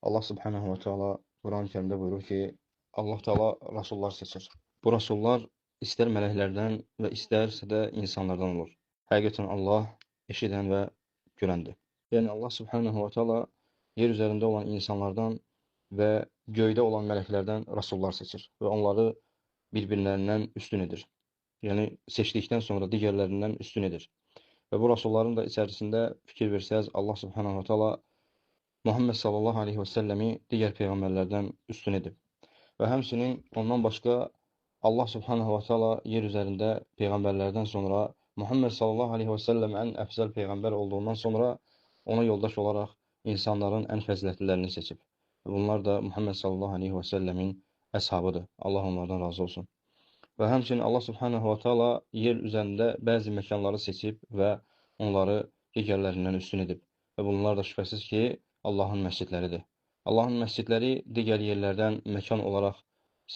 Allah Subhanahu ve Teala Quran-ı Kerimdə buyurur ki, Allah Teala rasullar seçir. Bu rasullar istər mələklərdən və istərsə də insanlardan olur. Həqiqətən Allah eşidən və görəndir. Yəni Allah Subhanahu ve Teala yer üzərində olan insanlardan və göydə olan mələklərdən rasullar seçir və onları bir-birlərindən üstün edir. Yəni seçdikdən sonra digərlərindən üstün edir. Və bu rasulların da içərisində fikir versəz, Allah Subhanahu ve Teala Muhammed sallallahu aleyhi və səlləmi digər peyğəmbərlərdən üstün edib. Və həmçinin ondan başqa Allah Subhanahu ve Teala yer üzərində peyğəmbərlərdən sonra Muhammed sallallahu aleyhi və səlləm ən əfzəl peyğəmbər olduğundan sonra ona yoldaş olaraq insanların ən fəzilətlilərini seçib. Və bunlar da Muhammed sallallahu aleyhi və səlləmin əshabıdır. Allah onlardan razı olsun. Və həmçinin Allah Subhanahu ve Teala yer üzərində bəzi məkanları seçib və onları digərlərindən üstün edib. Və bunlar da şübhəsiz ki, Allahın məscidləridir. Allahın məscidləri digər yerlərdən məkan olaraq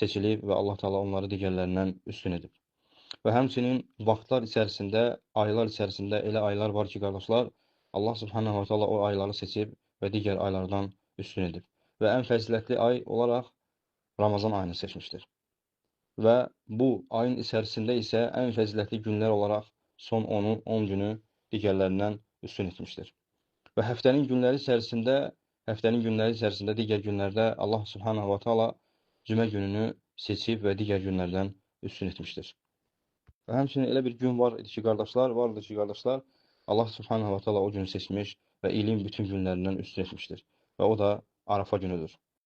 seçilib və Allah Teala onları digərlərindən üstün edib. Və həmçinin vaxtlar içərisində, aylar içərisində elə aylar var ki, qardaşlar, Allah Subhanahu ve Teala o ayları seçib və digər aylardan üstün edib. Və ən fəzilətli ay olaraq Ramazan ayını seçmişdir. Və bu ayın içərisində isə ən fəzilətli günlər olaraq son 10 günü digərlərindən üstün etmişdir. Və həftənin günləri içərisində digər günlərdə Allah Subhanahu ve Teala cümə gününü seçib və digər günlərdən üstün etmişdir. Və həmçinin elə bir gün var idi ki, qardaşlar, Allah Subhanahu ve Teala o günü seçmiş və ilin bütün günlərindən üstün etmişdir. Və o da Arafa günüdür.